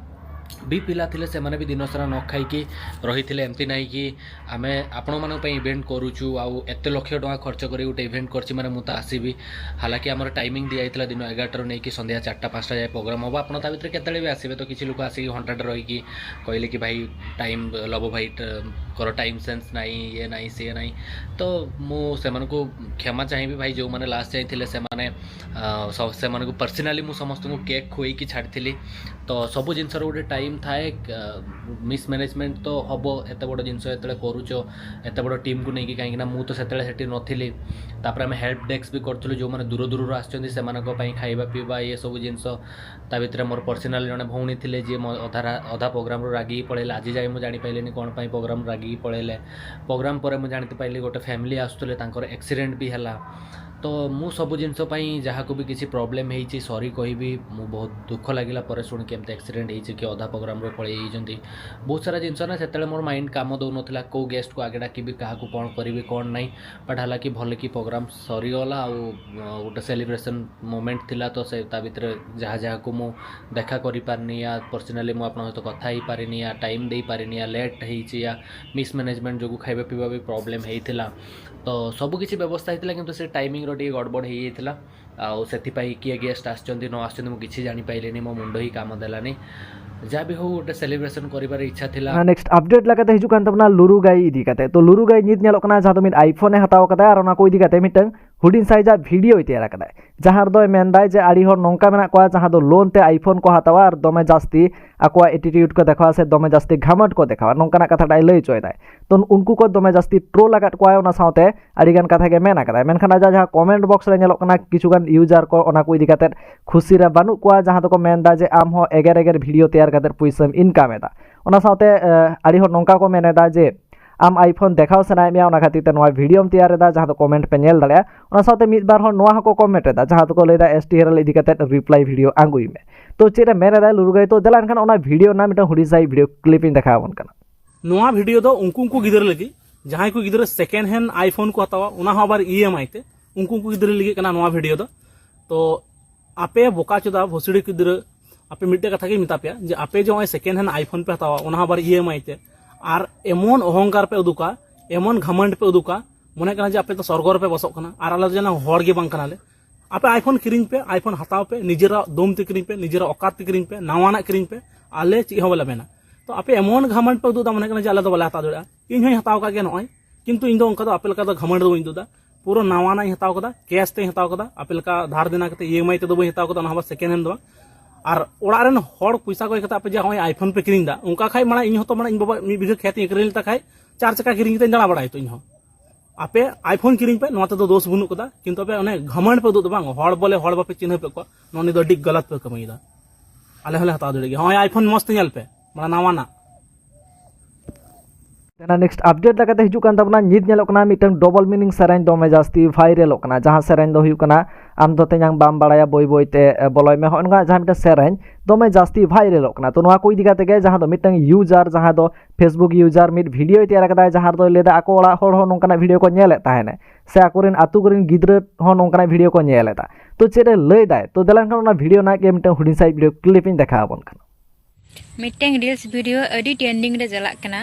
ବି ପିଲା ଥିଲେ, ସେମାନେ ବି ଦିନ ସାରା ନ ଖାଇକି ରହିଥିଲେ। ଏମିତି ନାହିଁ କି ଆମେ ଆପଣମାନଙ୍କ ପାଇଁ ଇଭେଣ୍ଟ କରୁଛୁ, ଆଉ ଏତେ ଲକ୍ଷ ଟଙ୍କା ଖର୍ଚ୍ଚ କରି ଗୋଟେ ଇଭେଣ୍ଟ କରିଛି ମାନେ ମୁଁ ତ ଆସିବି। ହାଲାକି ଆମର ଟାଇମିଂ ଦିଆଯାଇଥିଲା ଦିନ ଏଗାରଟାରୁ ନେଇକି ସନ୍ଧ୍ୟା ଚାରିଟା ପାଞ୍ଚଟା ଯାଏ ପ୍ରୋଗ୍ରାମ୍ ହେବ। ଆପଣ ତା ଭିତରେ କେତେବେଳେ ବି ଆସିବେ, ତ କିଛି ଲୋକ ଆସିକି ଘଣ୍ଟାଟେ ରହିକି କହିଲେ କି, "ଭାଇ, ଟାଇମ୍, ଲବ ଭାଇ, ଟ-, କର, ଟାଇମ୍ ସେନ୍ସ ନାହିଁ, ଇଏ ନାହିଁ, ସିଏ ନାହିଁ।" ତ ମୁଁ ସେମାନଙ୍କୁ କ୍ଷମା ଚାହିଁବି ଭାଇ, ଯେଉଁମାନେ ଲାଷ୍ଟ ଯାଏ ଥିଲେ ସେମାନେ, ଆ, ସ-, ସେମାନଙ୍କୁ ପର୍ସନାଲି ମୁଁ ସମସ୍ତଙ୍କୁ କେକ୍ ଖୁଆଇକି ଛାଡ଼ିଥିଲି। ତ ସବୁ ଜିନିଷର ଗୋଟେ ଟାଇମ୍ ଥାଏ। ଆ, ମିସ୍ମ୍ୟାନେଜମେଣ୍ଟ ତ ହେବ, ଏତେ ବଡ଼ ଜିନିଷ ଯେତେବେଳେ କରୁଛ, ଏତେ ବଡ଼ ଟିମ୍କୁ ନେଇକି, କାହିଁକିନା ମୁଁ ତ ସେତେବେଳେ ସେଠି ନଥିଲି। ତାପରେ ଆମେ ହେଲ୍ପ ଡେସ୍କ ବି କରୁଥିଲୁ, ଯେଉଁମାନେ ଦୂର ଦୂରରୁ ଆସିଛନ୍ତି ସେମାନଙ୍କ ପାଇଁ ଖାଇବା ପିଇବା, ଇଏ ସବୁ ଜିନିଷ। ତା ଭିତରେ ମୋର ପର୍ସନାଲି ଜଣେ ଭଉଣୀ ଥିଲେ, ଯିଏ ମୋ ଅଧା ରା-, ଅଧା ପ୍ରୋଗ୍ରାମରୁ ରାଗିକି ପଳେଇଲେ। ଆଜି ଯାଏ ମୁଁ ଜାଣିପାରିଲିନି କ'ଣ ପାଇଁ ପ୍ରୋଗ୍ରାମରୁ ରାଗିକି ପଳେଇଲେ। ପ୍ରୋଗ୍ରାମ ପରେ ମୁଁ ଜାଣିପାରିଲି, ଗୋଟେ ଫ୍ୟାମିଲି ଆସୁଥିଲେ, ତାଙ୍କର ଆକ୍ସିଡେଣ୍ଟ ବି ହେଲା। ତ ମୁଁ ସବୁ ଜିନିଷ ପାଇଁ, ଯାହାକୁ ବି କିଛି ପ୍ରୋବ୍ଲେମ୍ ହେଇଛି, ସରି କହିବି। ମୁଁ ବହୁତ ଦୁଃଖ ଲାଗିଲା ପରେ ଶୁଣିକି, ଏମିତି ଆକ୍ସିଡେଣ୍ଟ ହେଇଛି କି ଅଧା ପ୍ରୋଗ୍ରାମରୁ ପଳେଇ ଯାଇଛନ୍ତି। ବହୁତ ସାରା ଜିନିଷ ନା, ସେତେବେଳେ ମୋର ମାଇଣ୍ଡ କାମ ଦେଉନଥିଲା, କେଉଁ ଗେଷ୍ଟକୁ ଆଗେ ଡାକିବି, କାହାକୁ କ'ଣ କରିବି, କ'ଣ ନାହିଁ। ବଟ୍ ହାଲାକି ଭଲ କି ପ୍ରୋଗ୍ରାମ ସରିଗଲା। ଆଉ, ଅ, ଗୋଟେ ସେଲିବ୍ରେସନ୍ ମୋମେଣ୍ଟ ଥିଲା, ତ ସେ, ତା ଭିତରେ ଯାହା ଯାହାକୁ ମୁଁ ଦେଖା କରିପାରିନି, ୟା ପର୍ସନାଲି ମୁଁ ଆପଣଙ୍କ ସହିତ କଥା ହେଇପାରିନି, ୟା ଟାଇମ୍ ଦେଇପାରିନି, ୟା ଲେଟ୍ ହେଇଛି, ୟା ମିସ୍ମ୍ୟାନେଜମେଣ୍ଟ ଯୋଗୁଁ ଖାଇବା ପିଇବା ବି ପ୍ରୋବ୍ଲେମ୍ ହେଇଥିଲା। ତ ସବୁ କିଛି ବ୍ୟବସ୍ଥା ହେଇଥିଲା, କିନ୍ତୁ ସେ ଟାଇମିଂର ଟିକେ ଗଡ଼ବଡ଼ ହେଇଯାଇଥିଲା। ଆଉ ସେଥିପାଇଁ କିଏ ଗେଷ୍ଟ ଆସିଛନ୍ତି ନ ଆସିଛନ୍ତି, ମୁଁ କିଛି ଜାଣିପାରିଲିନି, ମୋ ମୁଣ୍ଡ ହିଁ କାମ ଦେଲାନି। ଯାହା ବି ହଉ, ଗୋଟେ ସେଲିବ୍ରେସନ୍ କରିବାର ଇଚ୍ଛା ଥିଲା। ᱱᱮᱠᱥᱴ ᱟᱯᱰᱮᱴ ᱞᱮᱠᱟᱛᱮ ᱦᱤᱡᱩᱜ ᱠᱟᱱ ᱛᱟᱵᱚᱱᱟ ᱞᱩᱨᱩ ᱜᱟᱭ ᱤᱫᱤ ᱠᱟᱛᱮ᱾ ᱛᱚ, ᱞᱩᱨᱩ ᱜᱟᱭ ᱱᱤᱛ ᱧᱮᱞᱚᱜ ᱠᱟᱱᱟ ᱡᱟᱦᱟᱸ ᱫᱚ ᱢᱤᱫ ᱟᱭᱯᱷᱳᱱ ᱮ ᱦᱟᱛᱟᱣ ᱠᱟᱫᱟ, ᱟᱨ ᱚᱱᱟ ᱠᱚ ᱤᱫᱤ ᱠᱟᱛᱮ ᱢᱤᱫᱴᱟᱝ ᱦᱩᱰᱤᱧ ᱥᱟᱭᱤᱡᱟᱜ ᱵᱷᱤᱰᱤᱭᱳᱭ ᱛᱮᱭᱟᱨ ᱟᱠᱟᱫᱟᱭ, ᱡᱟᱦᱟᱸ ᱨᱮᱫᱚᱭ ᱢᱮᱱᱫᱟᱭ ᱡᱮ ᱟᱹᱰᱤ ᱦᱚᱲ ᱱᱚᱝᱠᱟ ᱢᱮᱱᱟᱜ ᱠᱚᱣᱟ ᱡᱟᱦᱟᱸ ᱫᱚ ᱞᱳᱱ ᱛᱮ ᱟᱭᱯᱷᱳᱱ ᱠᱚ ᱦᱟᱛᱟᱣᱟ ᱟᱨ ᱫᱚᱢᱮ ᱡᱟᱹᱥᱛᱤ ᱟᱠᱚᱣᱟᱜ ᱮᱴᱤᱴᱤᱭᱩᱰ ᱠᱚ ᱫᱮᱠᱷᱟᱣᱟ ᱥᱮ ᱫᱚᱢᱮ ᱡᱟᱹᱥᱛᱤ ᱜᱷᱟᱢᱚᱴ ᱠᱚ ᱫᱮᱠᱷᱟᱣᱟ, ᱱᱚᱝᱠᱟᱱᱟᱜ ᱠᱟᱛᱷᱟᱴᱟᱜ ᱮ ᱞᱟᱹᱭ ᱦᱚᱪᱚᱭᱮᱫᱟᱭ᱾ ᱛᱚ ᱩᱱᱠᱩ ᱠᱚ ᱫᱚᱢᱮ ᱡᱟᱹᱥᱛᱤ ᱴᱨᱳᱞ ᱟᱠᱟᱫ ᱠᱚᱣᱟᱭ, ᱚᱱᱟ ᱥᱟᱶᱛᱮ ᱟᱹᱰᱤᱜᱟᱱ ᱠᱟᱛᱷᱟ ᱜᱮ ᱢᱮᱱ ᱟᱠᱟᱫᱟᱭ᱾ ᱢᱮᱱᱠᱷᱟᱱ ᱟᱡᱟᱜ ᱡᱟᱦᱟᱸ ᱠᱚᱢᱮᱱᱴ ᱵᱚᱠᱥ ᱨᱮ ᱧᱮᱞᱚᱜ ᱠᱟᱱᱟ, ᱠᱤᱪᱷᱩᱜᱟᱱ ᱤᱭᱩᱡᱟᱨ ᱠᱚ ᱚᱱᱟ ᱠᱚ ᱤᱫᱤ ᱠᱟᱛᱮᱫ ᱠᱷᱩᱥᱤ ᱨᱮ ᱵᱟᱹᱱᱩᱜ ᱠᱚᱣᱟ, ᱡᱟᱦᱟᱸ ᱫᱚᱠᱚ ᱢᱮᱱᱫᱟ ᱡᱮ ᱟᱢ ᱦᱚᱸ ᱮᱜᱮᱨ ᱮᱜᱮᱨ ᱵᱷᱤᱰᱤᱭᱳ ᱛᱮᱭᱟᱨ ᱠᱟᱛᱮᱫ ᱯᱩᱭᱥᱟᱹᱢ ᱤᱱᱠᱟᱢ ᱮᱫᱟ᱾ ᱚᱱᱟ ᱥᱟᱶᱛᱮ ᱟᱹᱰᱤ ᱦᱚᱲ ᱱᱚᱝᱠᱟ ᱠᱚ ᱢᱮᱱ ᱮᱫᱟ ᱡᱮ ᱟᱢ ᱟᱭᱯᱷᱳᱱ ᱫᱮᱠᱷᱟᱣ ᱥᱟᱱᱟᱭᱮᱫ ᱢᱮᱭᱟ, ᱚᱱᱟ ᱠᱷᱟᱹᱛᱤᱨ ᱛᱮ ᱱᱚᱣᱟ ᱵᱷᱤᱰᱤᱭᱳᱢ ᱛᱮᱭᱟᱨ ᱮᱫᱟ, ᱡᱟᱦᱟᱸ ᱫᱚ ᱠᱚᱢᱮᱱᱴ ᱯᱮ ᱧᱮᱞ ᱫᱟᱲᱮᱭᱟᱜᱼᱟ᱾ ᱚᱱᱟ ᱥᱟᱶᱛᱮ ᱢᱤᱫ ᱵᱟᱨ ᱦᱚᱲ ᱱᱚᱣᱟ ᱦᱚᱸᱠᱚ ᱠᱚᱢᱮᱱᱴ ᱮᱫᱟ, ᱡᱟᱦᱟᱸ ᱫᱚᱠᱚ ᱞᱟᱹᱭᱫᱟ ᱮᱥ ᱴᱤ ᱦᱮᱨᱟᱞ ᱤᱫᱤ ᱠᱟᱛᱮᱫ ᱨᱤᱯᱞᱟᱭ ᱵᱷᱤᱰᱤᱭᱳ ᱟᱹᱜᱩᱭ ᱢᱮ᱾ ᱛᱚ ᱪᱮᱫ ᱮ ᱢᱮᱱ ᱮᱫᱟᱭ ᱞᱩᱨᱩ ᱜᱟᱹᱭ? ᱛᱚ ᱫᱮᱞᱟ ᱮᱱᱠᱷᱟᱱ ᱚᱱᱟ ᱵᱷᱤᱰᱤᱭᱳ ᱨᱮᱱᱟᱜ ᱢᱤᱫᱴᱟᱝ ᱦᱩᱰᱤᱧ ᱥᱟᱺᱦᱤᱡ ᱵᱷᱤᱰᱤᱭᱳ ᱠᱞᱤᱯ ᱤᱧ ᱫᱮᱠᱷᱟᱣ ᱟᱵᱚᱱ ᱠᱟᱱᱟ᱾ ᱱᱚᱣᱟ ᱵᱷᱤᱰᱤᱭᱳ ᱫᱚ ᱩᱱᱠᱩ ᱩᱱᱠᱩ ᱜᱤᱫᱽᱨᱟᱹ ᱞᱟᱹᱜᱤᱫ, ᱡᱟᱦᱟᱸᱭ ᱠᱚ ᱜᱤᱫᱽᱨᱟᱹ ᱥᱮᱠᱮᱱᱰ ᱦᱮᱱᱰ ᱟᱭᱯᱷᱳᱱ ᱠᱚ ᱦᱟᱛᱟᱣᱟ, ᱚᱱᱟ ᱦᱚᱸ ᱟᱵᱟᱨ ᱤ ᱮᱢ ᱟᱭ ᱛᱮ, ᱩᱱᱠᱩ ᱩᱱᱠᱩ ᱜᱤᱫᱽᱨᱟᱹ ᱞᱟᱹᱜᱤᱫ ᱠᱟᱱᱟ ᱱᱚᱣᱟ ᱵᱷᱤᱰᱤᱭᱳ ᱫᱚ᱾ ᱛᱚ ᱟᱯᱮ ᱵᱚᱠᱟ ᱪᱚᱫᱟ ᱵᱷᱚᱥᱲᱤ ᱜᱤᱫᱽᱨᱟᱹ, ᱟᱯᱮ ᱢᱤᱫᱴᱮᱡ ᱠᱟᱛᱷᱟ ᱜᱮᱧ ᱢᱮᱛᱟ ᱯᱮᱭᱟ ᱡᱮ ᱟᱯᱮ ᱡᱮ ᱱᱚᱜᱼᱚᱭ ᱥᱮᱠᱮᱱᱰ ᱦᱮᱱᱰ ᱟᱭᱯᱷᱳᱱ ᱯᱮ ᱦᱟᱛᱟᱣᱟ, ᱚᱱᱟ ᱦᱚᱸ ᱟᱵᱟᱨ ᱤ ᱮᱢ ᱟᱭ ᱛᱮ, ᱟᱨ ᱮᱢᱚᱱ ᱚᱦᱚᱝᱠᱟᱨ ᱯᱮ ᱩᱫᱩᱜᱟ, ᱮᱢᱚᱱ ᱜᱷᱟᱢᱟᱱᱰ ᱯᱮ ᱩᱫᱩᱜᱟ, ᱢᱚᱱᱮ ᱠᱟᱱᱟ ᱡᱮ ᱟᱯᱮ ᱫᱚ ᱥᱚᱨᱜᱚ ᱨᱮᱯᱮ ᱵᱟᱥᱚᱜ ᱠᱟᱱᱟ, ᱟᱨ ᱟᱞᱮ ᱫᱚ ᱡᱮᱱᱚ ᱦᱚᱲ ᱜᱮ ᱵᱟᱝ ᱠᱟᱱᱟᱞᱮ᱾ ᱟᱯᱮ ᱟᱭᱯᱷᱳᱱ ᱠᱤᱨᱤᱧ ᱯᱮ, ᱟᱭᱯᱷᱳᱱ ᱦᱟᱛᱟᱣ ᱯᱮ, ᱱᱤᱡᱮᱨᱟᱜ ᱫᱚᱢ ᱛᱮ ᱠᱤᱨᱤᱧ ᱯᱮ, ᱱᱤᱡᱮᱨᱟᱜ ᱚᱠᱟᱛ ᱛᱮ ᱠᱤᱨᱤᱧ ᱯᱮ, ᱱᱟᱣᱟᱱᱟᱜ ᱠᱤᱨᱤᱧ ᱯᱮ, ᱟᱞᱮ ᱪᱮᱫ ᱦᱚᱸ ᱵᱟᱞᱮ ᱢᱮᱱᱟ᱾ ᱛᱚ ᱟᱯᱮ ᱮᱢᱚᱱ ᱜᱷᱟᱢᱟᱱᱰ ᱯᱮ ᱩᱫᱩᱜ ᱮᱫᱟ, ᱢᱚᱱᱮ ᱠᱟᱱᱟ ᱡᱮ ᱟᱞᱮ ᱫᱚ ᱵᱟᱞᱮ ᱦᱟᱛᱟᱣ ᱫᱟᱲᱮᱭᱟᱜᱼᱟ᱾ ᱤᱧ ᱦᱚᱸᱧ ᱦᱟᱛᱟᱣ ᱠᱟᱜ ᱜᱮᱭᱟ ᱱᱚᱜᱼᱚᱭ, ᱠᱤᱱᱛᱩ ᱤᱧ ᱫᱚ ᱚᱱᱠᱟ ᱫᱚ ᱟᱯᱮ ᱞᱮᱠᱟ ᱫᱚ ᱜᱷᱟᱢᱟᱱᱰ ᱫᱚ ᱵᱟᱹᱧ ᱩᱫᱩᱜ ᱮᱫᱟ᱾ ᱯᱩᱨᱟᱹ ᱱᱟᱣᱟᱱᱟᱜ ᱤᱧ ᱦᱟᱛᱟᱣ ᱠᱟᱫᱟ, ᱠᱮᱥ ᱛᱮᱧ ᱦᱟᱛᱟᱣ ᱠᱟᱫᱟ, ᱟᱯᱮ ᱞᱮᱠᱟ ᱫᱷᱟᱨ ᱫᱮᱱᱟ ᱠᱟᱛᱮ ᱤ ᱮᱢ ᱟᱭ ᱛᱮᱫᱚ ᱵᱟᱹᱧ ᱦᱟᱛᱟᱣ ᱠᱟᱫᱟ, ᱚᱱᱟ ᱦᱚᱸ ᱟᱵᱟᱨ ᱥᱮᱠᱮᱱᱰ ᱦᱮᱱᱰ ᱫᱚ ᱵᱟᱝ᱾ ᱟᱨ ᱚᱲᱟᱜ ᱨᱮᱱ ᱦᱚᱲ ᱯᱚᱭᱥᱟ ᱠᱚᱭ ᱠᱟᱛᱮ ᱟᱯᱮ ᱡᱮ ᱱᱚᱜᱼᱚᱭ ᱟᱭᱯᱷᱳᱱ ᱯᱮ ᱠᱤᱨᱤᱧ ᱮᱫᱟ, ᱚᱱᱠᱟ ᱠᱷᱟᱡ ᱢᱟᱲᱟᱝ ᱤᱧ ᱦᱚᱸᱛᱚ ᱢᱟᱲᱟᱝ ᱤᱧ ᱵᱟᱵᱟ ᱢᱤᱫ ᱵᱤᱜᱷᱟᱹ ᱠᱷᱮᱛ ᱤᱧ ᱟᱹᱠᱷᱨᱤᱧ ᱞᱮᱫ ᱛᱟᱠᱷᱟᱡ ᱪᱟᱨ ᱪᱟᱠᱟ ᱠᱤᱨᱤᱧ ᱠᱟᱛᱮ ᱤᱧ ᱫᱟᱬᱟ ᱵᱟᱲᱟᱭ ᱛᱚ ᱤᱧ ᱦᱚᱸ᱾ ᱟᱯᱮ ᱟᱭᱯᱷᱳᱱ ᱠᱤᱨᱤᱧ ᱯᱮ, ᱱᱚᱣᱟ ᱛᱮᱫᱚ ᱫᱳᱥ ᱵᱟᱹᱱᱩᱜ ᱠᱟᱫᱟ, ᱠᱤᱱᱛᱩ ᱟᱯᱮ ᱚᱱᱮ ᱜᱷᱟᱢᱟᱱᱰ ᱯᱮ ᱩᱫᱩᱜ ᱫᱚ ᱵᱟᱝ, ᱦᱚᱲ ᱵᱚᱞᱮ ᱦᱚᱲ ᱵᱟᱯᱮ ᱪᱤᱱᱦᱟᱹᱯ ᱮᱫ ᱠᱚᱣᱟ, ᱱᱚᱣᱟ ᱱᱤᱭᱟᱹ ᱫᱚ ᱟᱹᱰᱤ ᱜᱟᱞᱟᱛ ᱯᱮ ᱠᱟᱹᱢᱤᱭᱮᱫᱟ᱾ ᱟᱞᱮ ᱦᱚᱸᱞᱮ ᱦᱟᱛᱟᱣ ᱫᱟᱲᱮᱭᱟᱜ ᱜᱮᱭᱟ᱾ ᱦᱚᱸᱜᱼᱚᱭ ᱟᱭᱯᱷᱳᱱ ᱢᱚᱡᱽ ᱛᱮ ᱧᱮᱞ ᱯᱮ, ᱢᱟᱱᱮ ᱱᱟᱣᱟᱱᱟᱜ᱾ ᱚᱱᱟ ᱱᱮᱠᱥᱴ ᱟᱯᱰᱮᱴ ᱞᱮᱠᱟᱛᱮ ᱦᱤᱡᱩᱜ ᱠᱟᱱ ᱛᱟᱵᱚᱱᱟ, ᱱᱤᱛ ᱧᱮᱞᱚᱜ ᱠᱟᱱᱟ ᱢᱤᱫᱴᱟᱝ ᱰᱚᱵᱚᱞ ᱢᱤᱱᱤᱝ ᱥᱮᱨᱮᱧ ᱫᱚᱢᱮ ᱡᱟᱹᱥᱛᱤ ᱵᱷᱟᱭᱨᱟᱞᱚᱜ ᱠᱟᱱᱟ, ᱡᱟᱦᱟᱸ ᱥᱮᱨᱮᱧ ᱫᱚ ᱦᱩᱭᱩᱜ ᱠᱟᱱᱟ ᱟᱢ ᱫᱚ ᱛᱮᱧᱟᱝ ᱵᱟᱢ ᱵᱟᱲᱟᱭᱟ ᱵᱟᱹᱭ ᱵᱟᱹᱭ ᱛᱮ ᱮ, ᱵᱚᱞᱚᱭ ᱢᱮ᱾ ᱦᱚᱸᱜᱼᱚ ᱱᱚᱝᱠᱟ ᱡᱟᱦᱟᱸ ᱢᱤᱫᱴᱟᱝ ᱥᱮᱨᱮᱧ ᱫᱚᱢᱮ ᱡᱟᱹᱥᱛᱤ ᱵᱷᱟᱭᱨᱟᱞᱚᱜ ᱠᱟᱱᱟ᱾ ᱛᱚ ᱱᱚᱣᱟ ᱠᱚ ᱤᱫᱤ ᱠᱟᱛᱮ ᱜᱮ ᱡᱟᱦᱟᱸ ᱫᱚ ᱢᱤᱫᱴᱟᱝ ᱤᱭᱩᱡᱟᱨ, ᱡᱟᱦᱟᱸ ᱫᱚ ᱯᱷᱮᱥᱵᱩᱠ ᱤᱭᱩᱡᱟᱨ, ᱢᱤᱫ ᱵᱷᱤᱰᱤᱭᱳᱭ ᱛᱮᱭᱟᱨ ᱠᱟᱫᱟᱭ, ᱡᱟᱦᱟᱸ ᱨᱮᱫᱚᱭ ᱞᱟᱹᱭᱫᱟ ᱟᱠᱚ ᱚᱲᱟᱜ ᱦᱚᱲ ᱦᱚᱸ ᱱᱚᱝᱠᱟᱱᱟᱜ ᱵᱷᱤᱰᱤᱭᱳ ᱠᱚ ᱧᱮᱞᱮᱫ ᱛᱟᱦᱮᱱᱟ ᱥᱮ ᱟᱠᱚᱨᱮᱱ ᱟᱹᱛᱩ ᱠᱚᱨᱮᱱ ᱜᱤᱫᱽᱨᱟᱹ ᱦᱚᱸ ᱱᱚᱝᱠᱟᱱᱟᱜ ᱵᱷᱤᱰᱤᱭᱳ ᱠᱚ ᱧᱮᱞ ᱮᱫᱟ᱾ ᱛᱚ ᱪᱮᱫ ᱮ ᱞᱟᱹᱭᱫᱟᱭ? ᱛᱚ ᱫᱮᱞᱟ ᱮᱱᱠᱷᱟᱱ ᱚᱱᱟ ᱵᱷᱤᱰᱤᱭᱳ ᱨᱮᱱᱟᱜ ᱜᱮ ᱢᱤᱫᱴᱟᱝ ᱦᱩᱰᱤᱧ ᱥᱟᱺᱦᱤᱡ ᱵᱷᱤᱰᱤᱭᱳ ᱠᱞᱤᱯ ᱤᱧ ᱫᱮᱠᱷᱟᱣ ᱟᱵᱚᱱ ᱠᱟᱱᱟ᱾ ᱢᱤᱫᱴᱟᱝ ᱨᱤᱞᱥ ᱵᱷᱤᱰᱤᱭᱳ ᱟᱹᱰᱤ ᱴᱨᱮᱱᱰᱤᱝ ᱨᱮ ᱪᱟᱞᱟᱜ ᱠᱟᱱᱟ,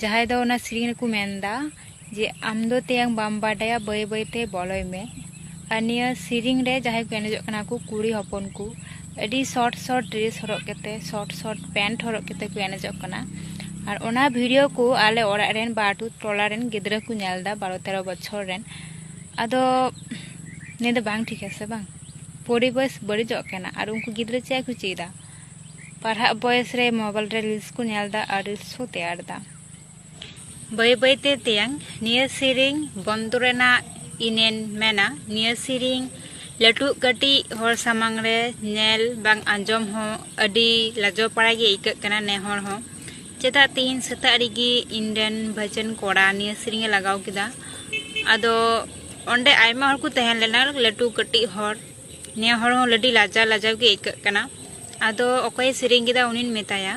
ᱡᱟᱦᱟᱸᱭ ᱫᱚ ᱚᱱᱟ ᱥᱮᱨᱮᱧ ᱨᱮᱠᱚ ᱢᱮᱱᱫᱟ ᱡᱮ ᱟᱢ ᱫᱚ ᱛᱮᱭᱟᱝ ᱵᱟᱢ ᱵᱟᱰᱟᱭᱟ, ᱵᱟᱹᱭ ᱵᱟᱹᱭ ᱛᱮ ᱵᱚᱞᱚᱭ ᱢᱮ᱾ ᱟᱨ ᱱᱤᱭᱟᱹ ᱥᱮᱨᱮᱧ ᱨᱮ ᱡᱟᱦᱟᱸᱭ ᱠᱚ ᱮᱱᱮᱡᱚᱜ ᱠᱟᱱᱟ ᱠᱚ ᱠᱩᱲᱤ ᱦᱚᱯᱚᱱ ᱠᱚ, ᱟᱹᱰᱤ ᱥᱚᱨᱴ ᱥᱚᱨᱴ ᱰᱨᱮᱥ ᱦᱚᱨᱚᱜ ᱠᱟᱛᱮ, ᱥᱚᱨᱴ ᱥᱚᱨᱴ ᱯᱮᱱᱴ ᱦᱚᱨᱚᱜ ᱠᱟᱛᱮ ᱠᱚ ᱮᱱᱮᱡᱚᱜ ᱠᱟᱱᱟ᱾ ᱟᱨ ᱚᱱᱟ ᱵᱷᱤᱰᱤᱭᱳ ᱠᱚ ᱟᱞᱮ ᱚᱲᱟᱜ ᱨᱮᱱ ᱵᱟᱨ ᱟᱹᱛᱩ ᱴᱚᱞᱟ ᱨᱮᱱ ᱜᱤᱫᱽᱨᱟᱹ ᱠᱚ ᱧᱮᱞ ᱮᱫᱟ, ᱵᱟᱨᱚ ᱛᱮᱨᱚ ᱵᱚᱪᱷᱚᱨ ᱨᱮᱱ᱾ ᱟᱫᱚ ᱱᱤᱭᱟᱹ ᱫᱚ ᱵᱟᱝ ᱴᱷᱤᱠᱟ ᱥᱮ ᱵᱟᱝ? ᱯᱚᱨᱤᱵᱮᱥ ᱵᱟᱹᱲᱤᱡᱚᱜ ᱠᱟᱱᱟ ᱟᱨ ᱩᱱᱠᱩ ᱜᱤᱫᱽᱨᱟᱹ ᱪᱮᱫ ᱠᱚ ᱪᱮᱫᱟ? ᱯᱟᱲᱦᱟᱜ ᱵᱚᱭᱮᱥ ᱨᱮ ᱢᱳᱵᱟᱭᱤᱞ ᱨᱮ ᱨᱤᱞᱥ ᱠᱚ ᱧᱮᱞ ᱮᱫᱟ ᱟᱨ ᱨᱤᱞᱥ ᱠᱚ ᱛᱮᱭᱟᱨ ᱮᱫᱟ᱾ ᱵᱟᱹᱭ ᱵᱟᱹᱭᱛᱮ ᱛᱮᱭᱟᱝ, ᱱᱤᱭᱟᱹ ᱥᱮᱨᱮᱧ ᱵᱚᱱᱫᱚ ᱨᱮᱱᱟᱜ ᱤᱧᱤᱧ ᱢᱮᱱᱟ᱾ ᱱᱤᱭᱟᱹ ᱥᱮᱨᱮᱧ ᱞᱟᱹᱴᱩ ᱠᱟᱹᱴᱤᱡ ᱦᱚᱲ ᱥᱟᱢᱟᱝ ᱨᱮ ᱧᱮᱞ ᱵᱟᱝ ᱟᱸᱡᱚᱢ ᱦᱚᱸ ᱟᱹᱰᱤ ᱞᱟᱡᱟᱣ ᱯᱟᱲᱟ ᱜᱮ ᱟᱹᱭᱠᱟᱹᱜ ᱠᱟᱱᱟ ᱱᱮ ᱦᱚᱲ ᱦᱚᱸ᱾ ᱪᱮᱫᱟᱜ ᱛᱮᱦᱮᱧ ᱥᱮᱛᱟᱜ ᱨᱮᱜᱮ ᱤᱧ ᱨᱮᱱ ᱵᱷᱟᱹᱡᱟᱹᱱ ᱠᱚᱲᱟ ᱱᱤᱭᱟᱹ ᱥᱮᱨᱮᱧ ᱮ ᱞᱟᱜᱟᱣ ᱠᱮᱫᱟ᱾ ᱟᱫᱚ ᱚᱸᱰᱮ ᱟᱭᱢᱟ ᱦᱚᱲ ᱠᱚ ᱛᱟᱦᱮᱸ ᱞᱮᱱᱟ, ᱞᱟᱹᱴᱩ ᱠᱟᱹᱴᱤᱡ ᱦᱚᱲ᱾ ᱱᱤᱭᱟᱹ ᱦᱚᱲ ᱦᱚᱸ ᱟᱹᱰᱤ ᱞᱟᱡᱟᱣ ᱞᱟᱡᱟᱣ ᱜᱮ ᱟᱹᱭᱠᱟᱹᱜ ᱠᱟᱱᱟ᱾ ᱟᱫᱚ ᱚᱠᱚᱭᱮ ᱥᱮᱨᱮᱧ ᱠᱮᱫᱟ ᱩᱱᱤᱧ ᱢᱮᱛᱟᱭᱟ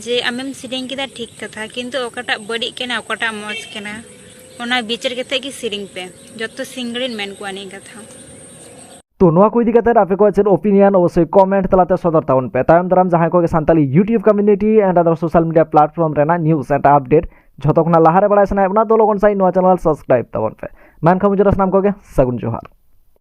ᱡᱮ, "ᱟᱢᱮᱢ ᱥᱮᱨᱮᱧ ᱠᱮᱫᱟ ᱴᱷᱤᱠ ᱠᱟᱛᱷᱟ, ᱠᱤᱱᱛᱩ ᱚᱠᱟᱴᱟᱜ ᱵᱟᱹᱲᱤᱡ ᱠᱟᱱᱟ, ᱚᱠᱟᱴᱟᱜ ᱢᱚᱡᱽ ᱠᱟᱱᱟ, ᱚᱱᱟ ᱵᱤᱪᱟᱹᱨ ᱠᱟᱛᱮ ᱜᱮ ᱥᱮᱨᱮᱧ ᱯᱮ᱾" ᱡᱚᱛᱚ ᱥᱤᱝᱜᱟᱨᱤᱧ ᱢᱮᱱ ᱠᱚᱣᱟ ᱱᱤᱭᱟᱹ ᱠᱟᱛᱷᱟ᱾ ᱛᱚ ᱱᱚᱣᱟ ᱠᱚ ᱤᱫᱤ ᱠᱟᱛᱮ ᱟᱯᱮ ᱠᱚᱣᱟᱜ ᱪᱮᱫ ᱚᱯᱤᱱᱤᱭᱚᱱ, ᱚᱵᱚᱥᱥᱳᱭ ᱠᱚᱢᱮᱱᱴ ᱛᱟᱞᱟᱛᱮ ᱥᱚᱫᱚᱨ ᱛᱟᱵᱚᱱ ᱯᱮ᱾ ᱛᱟᱭᱚᱢ ᱫᱟᱨᱟᱢ ᱡᱟᱦᱟᱸᱭ ᱠᱚᱜᱮ Santali YouTube community and other social media platform ᱨᱮᱱᱟᱜ news and update ᱡᱷᱚᱛᱚ ᱠᱷᱚᱱᱟᱜ ᱞᱟᱦᱟᱨᱮ ᱵᱟᱲᱟᱭ ᱥᱟᱱᱟᱭᱮᱫ ᱵᱚᱱᱟ, ᱛᱚ ᱞᱚᱜᱚᱱ ᱥᱟᱺᱦᱤᱡ ᱱᱚᱣᱟ channel subscribe ᱛᱟᱵᱚᱱ ᱯᱮ᱾ ᱢᱮᱱᱠᱷᱟᱱ ᱢᱩᱪᱟᱹᱫ ᱨᱮ ᱥᱟᱱᱟᱢ ᱠᱚᱜᱮ ᱥᱟᱹᱜᱩᱱ ᱡᱚᱦᱟᱨ᱾